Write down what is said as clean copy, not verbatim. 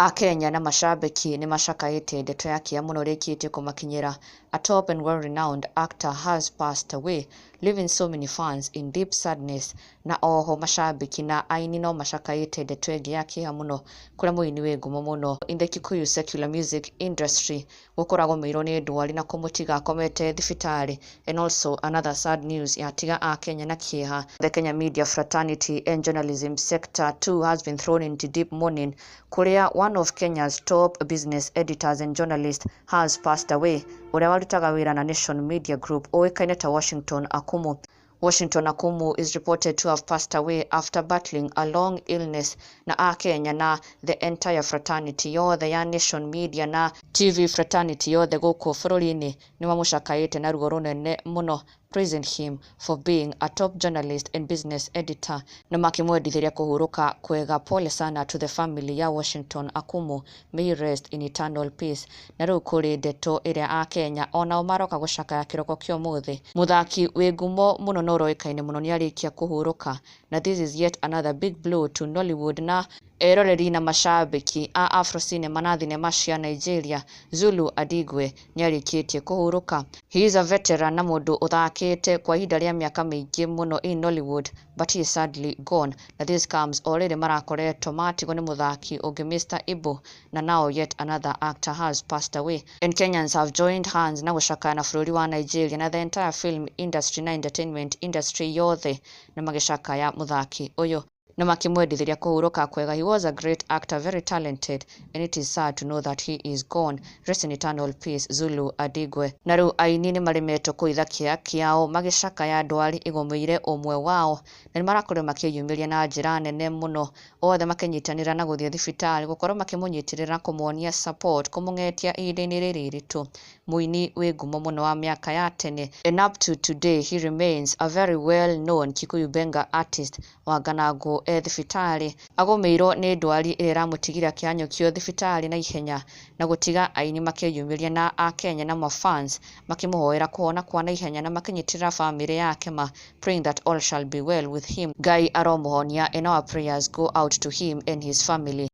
Akenya na macambĩki nĩ macakaĩte ndeto ya kĩeha mũno rĩkĩtie kũmakinyĩra. A top and well-renowned actor has passed away, leaving so many fans in deep sadness. Na oho macambĩki na aini no macakaĩte ndeto ĩngĩ ya kĩeha mũno kũrĩa mũini wĩ ngumo mũno in the Kikuyu secular music industry gũkorwo agũmĩirwo nĩ ndwari na kũmũtiga akomete thibitarĩ. And also another sad news yatiga Akenya na kĩeha. The Kenya media fraternity and journalism sector too has been thrown into deep mourning kũrĩa one of Kenya's top business editors and journalists has passed away, ũrĩa warutaga wĩra na Nation Media Group ũĩkaine ta Washington Akumu. Washington Akumu is reported to have passed away after battling a long illness, na Akenya na the entire fraternity yothe ya Nation Media na TV fraternity yothe gũkũ bũrũri-inĩ nĩ mamũcakaĩte na ruo rũnene mũno, praising him for being a top journalist and business editor na makĩmwendithĩria kũhurũka kwega. Pole sana to the family ya Washington Akumu, may he rest in eternal peace. Na rĩu kũrĩ ndeto ĩrĩa Akenya onao maroka gũcakaya kĩroko kĩa ũmũthĩ. Mũthaki wĩ ngumo mũno na ũroĩkaine mũno nĩ arĩkia kũhurũka, na this is yet another big blow to Nollywood na eroreri na macambĩki a Afro cinema na thinema cia Nigeria. Zulu Adigwe nĩ arĩkĩtie kũhurũka. He is a veteran na mũndũ ũthakĩte kwa ihinda rĩa mĩaka mĩingĩ mũno in Nollywood, but he is sadly gone, na this comes o rĩrĩ marakoretwo matigwo nĩ mũthaki ũngĩ, Mr Ibu, na now yet another actor has passed away and Kenyans have joined hands na gũcakaya na bũrũri wa Nigeria na the entire film industry na entertainment industry yothe, na magĩcakaya mũthaki ũyũ na makĩmwendithĩria kũhurũka kwega. He was a great actor, very talented, and it is sad to know that he is gone. Rest in eternal peace, Zulu Adigwe. Na rĩu aini nĩ maremetwo kũitha kĩeha kĩao magĩcakaya ndwari ĩgũmĩire ũmwe wao, na nĩ marakorirwo makĩyumĩria na njĩra nene mũno, othe makĩnyitanĩra na gũthiĩ thibitarĩ gũkorwo makĩmũnyitĩrĩra na kũmuonia support, kũmũng'etia ihinda-inĩ rĩrĩ iritũ. Mũini wĩ ngumo mũno wa mĩaka ya tene, and up to today he remains a very well known Kikuyu benga artist, Wanganangũ, e thibitarĩ agũmĩirwo nĩ ndwari ĩrĩa ĩramũtigire akĩhanyũkio thibitarĩ na ihenya, na gũtiga aini makĩyumĩria na Akenya na mafans makĩmũhoera kũhona kwa naihenya na makĩnyitĩrĩra famĩlĩ yake, ma praying that all shall be well with him. Ngai aromũhonia, and our prayers go out to him and his family.